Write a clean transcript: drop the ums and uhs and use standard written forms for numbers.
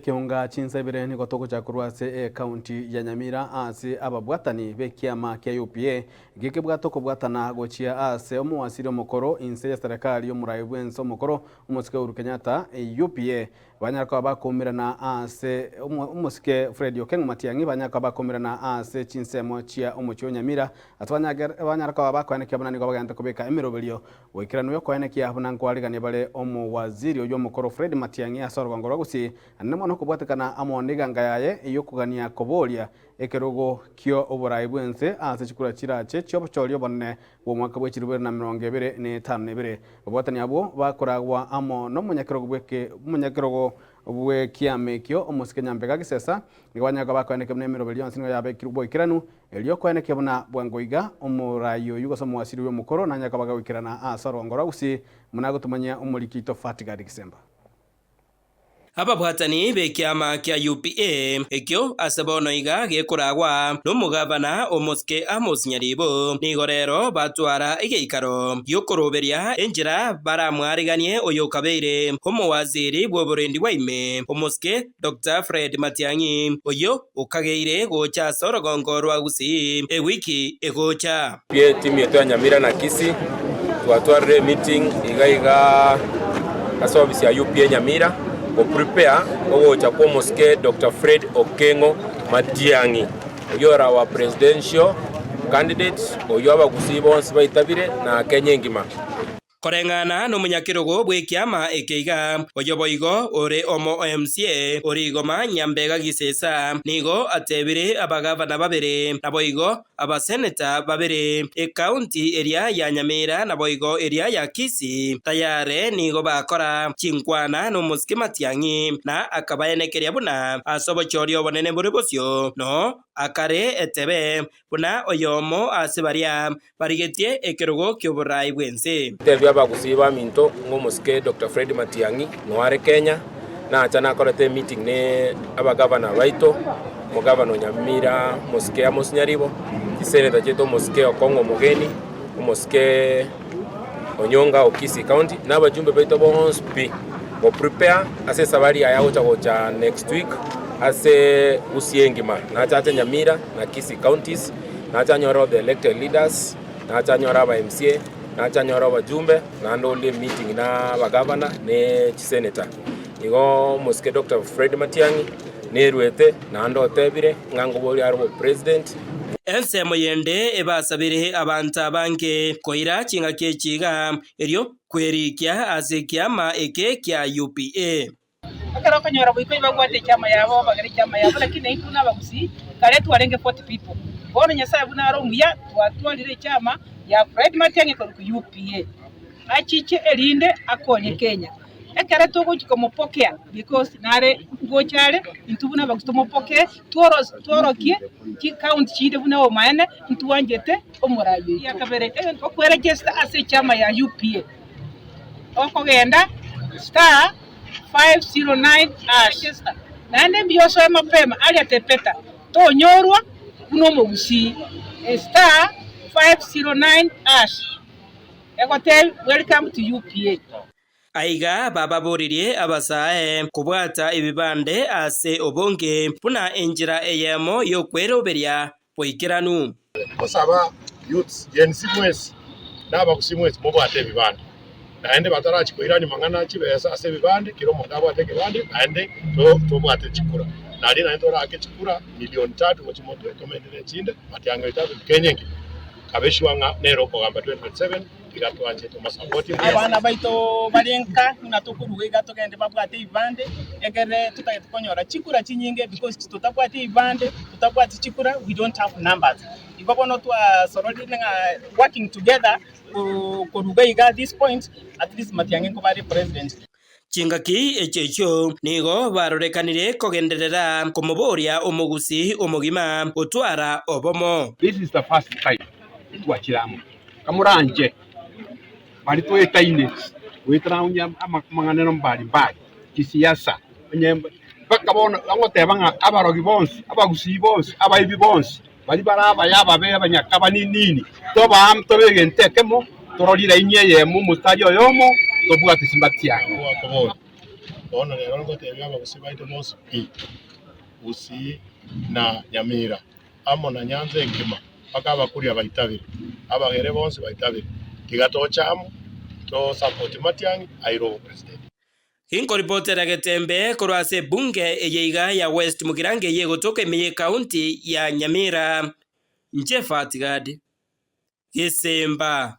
ekeonga chinsa ibere nigo togocha korwa ase ekaunti ya Nyamira ase ababwatani b'ekiama kia UPA gekebwate okobwatana gochia ase omowasiri omokoro inse ya serekari y'omorai bw'ense omokoro omosike Uhuru Kenyatta UPA Banyare koba bakoumerana aase omosike Fred Okeng'o Matiang'i banyare koba bakoumerana aase chinsemo chia omochie o Nyamira ase banyare koba bakoenekia buna nigo bagente kobeka emeroberio goikeranu yokoenekia buna nkwarigania bare omowaziri oyio omokoro Fred Matiang'i ase orogongo rwa Gusii naende mono kobwatekana amo neganga yaye eyokogania koboria ekerogo kio oborai bwense ase chikura chirache chiobochori obonene bw'omwaka bwe chirubere na emerongo ebere na etano na ebere. Babwatani abwo bakoragwa amo nomonyakerogo bw'eke omonyakerogo bw'ekiama ekio, omosike Nyambega Gisesa, nigo banyare koba bakoenekia buna emeroberi yonsi nigo yabekirwe boikeranu, erio koenekia buna bwango iga omorai oyio gose omowasiri oyio omokoro nanyare koba gagoikerana ase orogongo rwa Gusii, buna agotomanyia omoriki oito Fatigadi Gisemba. Ababwatani b'ekiama kia UPA ekio ase bono iga gekoragwa nomogavana omosike Amos Nyaribo nigo rero batwara egeikaro gi'okoroberia enchera baramwariganie oyokabeire omowaziri bw'oborendi bwa ime omosike Doctor Fred Matiang'i oyio okageire gocha ase orogongo rwa Gusii ewiki egocha. Etimu yaito ya Nyamira na Kisii twatwarire emeeting iga iga ase ofisi ya UPA Nyamira go prepare ogocha kwa omosike Doctor Fred Okeng'o Matiang'i oyio ore our presidential candidate oyio abagusii bonsi baitabire na Kenya engima. Koreng'ana nomonyakerogo bw'ekiama eke iga, oyo boigo ore omo o MCA ore igoma Nyambega Gisesa, nigo atebire abagavana babere naboigo abaseneta babere ekaunti eria ya Nyamira naboigo eria ya Kisii tayare nigo bakora chinkwana nomosike Matiang'i na akabaenekeria buna ase obochori obonene bore bosio no akare etebe buna oyomo ase baria Barigetie ekerogo ki'oboraai bw'ense. Tebia abagusii baminto ng'a omosike Doctor Fred Matiang'i noare Kenya, nacha nakorete emeeting ne abagavana baito, omogavana o Nyamira omosike Amos Nyaribo, chiseneta chiaito omosike Okong'o Omogeni, omosike Onyonga o Kisii County, na abajumbe baito bonsi pi, go prepare ase esabari yaye agocha gocha next week ase Gusii engima, nache ache Nyamira na Kisii counties. Nache anyore all the elected leaders, nache anyore aba MCA, nache anyore abajumbe, naende onde emeeting na abagavana ne chisenator. Igo omosike Doctor Fred Matiang'i nerwete naende otebire ng'a ngoboria are obopresident. Ensemo yende ebasabire abanto abange koira chingaki echi iga, erio kwerikia ase ekiama eke kia UPA. Ekero okonyora goika oyio babwate echama yabo, bagere echama yabo, lakini naintwe buna abagusii, kare twarenge 40 people. Bono Nyasaye buna are omuya, twatwarire echama ya Fred Matiang'i korwa UPA. Achiche erinde akonye Kenya. Ekero togochia komopokea because nare ngocha are, intwe buna abagusii tomopokee, tworo tworokie chicounty chinde buna obomaene, ntwanchete omorai oito. Egiakabere, egento okweregister ase echama ya UPA. Okogenda star 509 hash naende mbuya osoe mapema aria tepeta tonyorwa buna omogusii star 509 hash egotebi welcome to UPA. Aiga bababoririe abasae kobwata ebibande ase obonge buna enchera eyemo y'okweroberia boikeranu. Gosaba youths, Gen Z mwensi na abagusii mwensi mobwate ebibande naende batarachi koirania mang'ana chibesa ase ebibande kera omonto abwate ekebande naende tobwate chikura nario naende toraake chikura milioni tatu gochia motwe tomente ne echinde matiang'i oito abe Kenya engima kabe sure ng'a nere okogamba 2027 tiga twanche tomosapoti mbuya. Abana baito bare nka buna tokoruga iga togende babwate ebibande ekere totagete konyora chikura chinyinge because totabwati ebibande totabwati chikura we don't have numbers. Igo bono twasororire ng'a working together koruga iga this point at least Matiang'i nkoba are president. Chingaki echio echio nigo barorekanire kogenderera komoboria omogusii omogima gotwara obomo. This is the first time twachire amo, kamoranche baria toetaine goetera onye amang'ana mbari mbari chisiasa onye mpaka bono bagoteba ng'a abarogi bonsi, abagusii bonsi, abaibi bonsi, baria bare abaya ababe abanyaka nini, toba tobe egento ekemo, torore raini eyemo omostari oyomo, tobwate chimbati chiaye. Goakobora. Bono rero ngotebia abagusii baito bonsi pi, Gusii na Nyamira, amo na Nyanza engima, mpaka abakuria baitabire, abagere bonsi baitabire, tiga toche amo, to support Matiang'i aire obopresident. Inkoripotera Getembe korwa ase ebunge eye iga ya West Mugirango eye egotoka ime y'ecounty ya Nyamira. Inche Fat Gad, Gesemba.